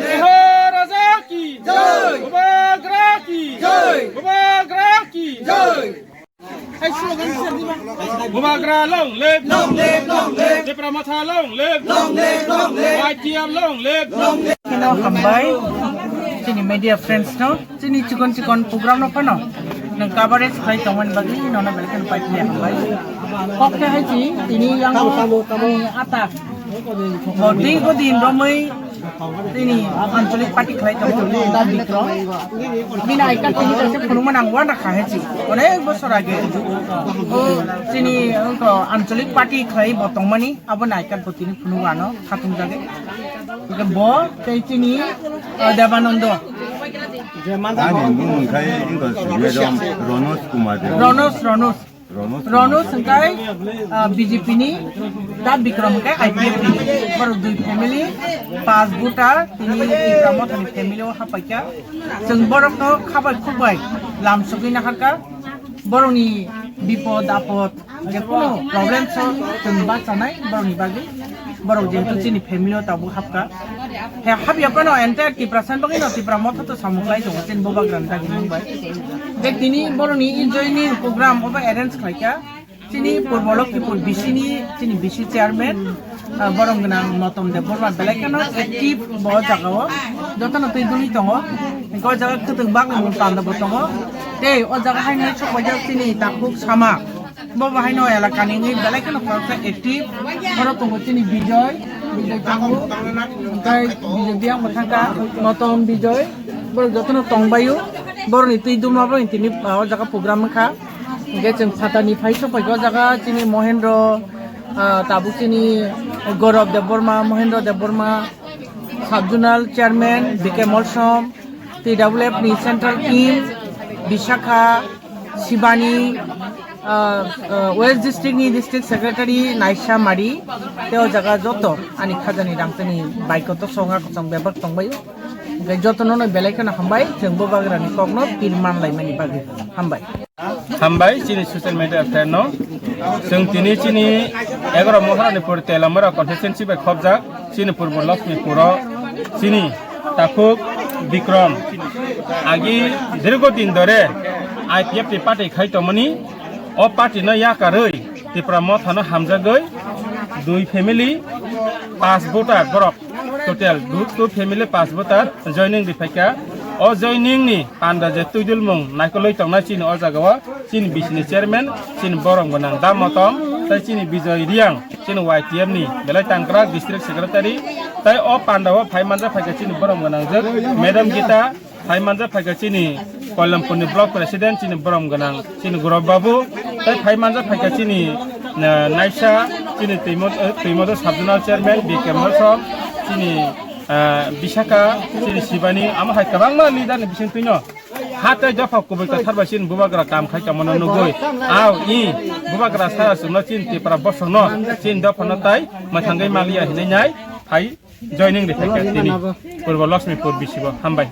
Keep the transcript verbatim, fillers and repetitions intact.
Maharaja ki jai! Bubagra ki jai! Bubagra ki jai! Bubagra long live! Long live, long live! Tipra Motha long live! Long live, long live! Y T F long live! Long live! Kheno hambai chini media friends no, chini chikon chikon program no phano nwng coverage khlai tongmani bagwi nono belai kheno paithago hambai. Kok khe hai chi tini yang ani ata bo ding ko din romwi tini ancholik party khlai tongo, Da Bikrom. Bini I card tini kaisa phunukmani ang uanra kha hai chi. Onek bosor age. O chini wngkha ancholik party khlai bo tongmani, abo I card bo tini phunuk ano khatung jagwi. Hingke bo tei chini, ah, Debanando. Ani bumung khai wngkha madam Ronos Kumar Debbarma. Ronos, Ronos. Ronos Ronos Kumar. Hingkai, ah, B J P ni, Da Bikrom hingkai I P F ni. Borok dui family, pas voter, tini Tipra Mothani family o hapaikha. Chwng borokno khabai khukbai lam sogwi naharkha. Borokni bipod apod, jekunu problem so chwng bachanai borokni bagwi. Borok jehetu chini family o tabuk hapkha. He hapya phano entire Tiprasa ni bagwi no Tipra Motha to samung khlai tongo chini Bubagra ni dagimung bai. Je tini borokni joining program obo arrange khlaikha. Chini Purbo Lokhipur B C ni chini B C chairman, ah, borom gwnang Motom Debbarma belai kheno active bo jaga o. Jotono twi duli tongo. Hingke o jaga kwtwng bakmung panda bo tongo. Tei o jaga hai nai sok paijak chini takhuk sama. Bo bo haino elakani wngwi belai kheno khoroksa active. Oro tongo chini Bijoy, Bijoy tongo. Hingke Bijoy biyang bo thangkha, Motom Bijoy. Borok jotono tongbaio. Borokni twi duma bo tini, ah, o jaga program wngkha. Hingke chwng phatani phai sok paikha o jaga chini Mohendro, ah, tabuk chini Gaurav Debbarma, Mohendro Debbarma, Sub-zonal chairman B K Molsom, T W F ni central team, Bisakha, Sibani, ah, ah, West District ni District Secretary Naisa Mari, tei o jaga joto ani khajani rangchani baikoto songa kosong bebak tongbaio. Hingke jotono no belai kheno hambai, chwng Bubagra ni kokno pil manlaimani bagwi hambai. Hambai chini social media friend no. Chwng tini chini egaroh Maharani pur Telamara constituency bai khobjak chini Purbo Lakshmipur o chini takhuk Bikrom agi dirgo din dore I P F ni party khai tongmani, o party no yakarwi Tipra Motha no hamjagwi dui family pas voter borok. Total du-, two family pas voter joining riphaikha. O joining ni panda je twidulmung naikolwi tongnai chini o jaga o chini B C ni chairman, chini borom gwnang Da Motom, tei chini Bijoy Reang, chini Y T F ni belai tangkrak district secretary, tei o panda o phai manja phaikha chini borom gwnang je Madam Gita, phai manja phaikha chini Koilampur ni block president chini borom gwnang chini Gaurav Babu, tei phai manja phaikha chini, na-, naisa chini Twimo-, eh, Twimodo sub-zonal chairman B K Molsom, chini, ah, Bisakha, chini Sibani, amo hai kwbangma leader ni bising twino ha tei dopha kubui kwthar bai chini Bubagra kam khai tongmano nugwi. Ao i Bubagra sara chwngno chini Tipra bosongno chini dophano tai mwthangwi maliya hinwi nai hai. Joining riphaikha tini Purbo Lakshmipur B C o. Hambai.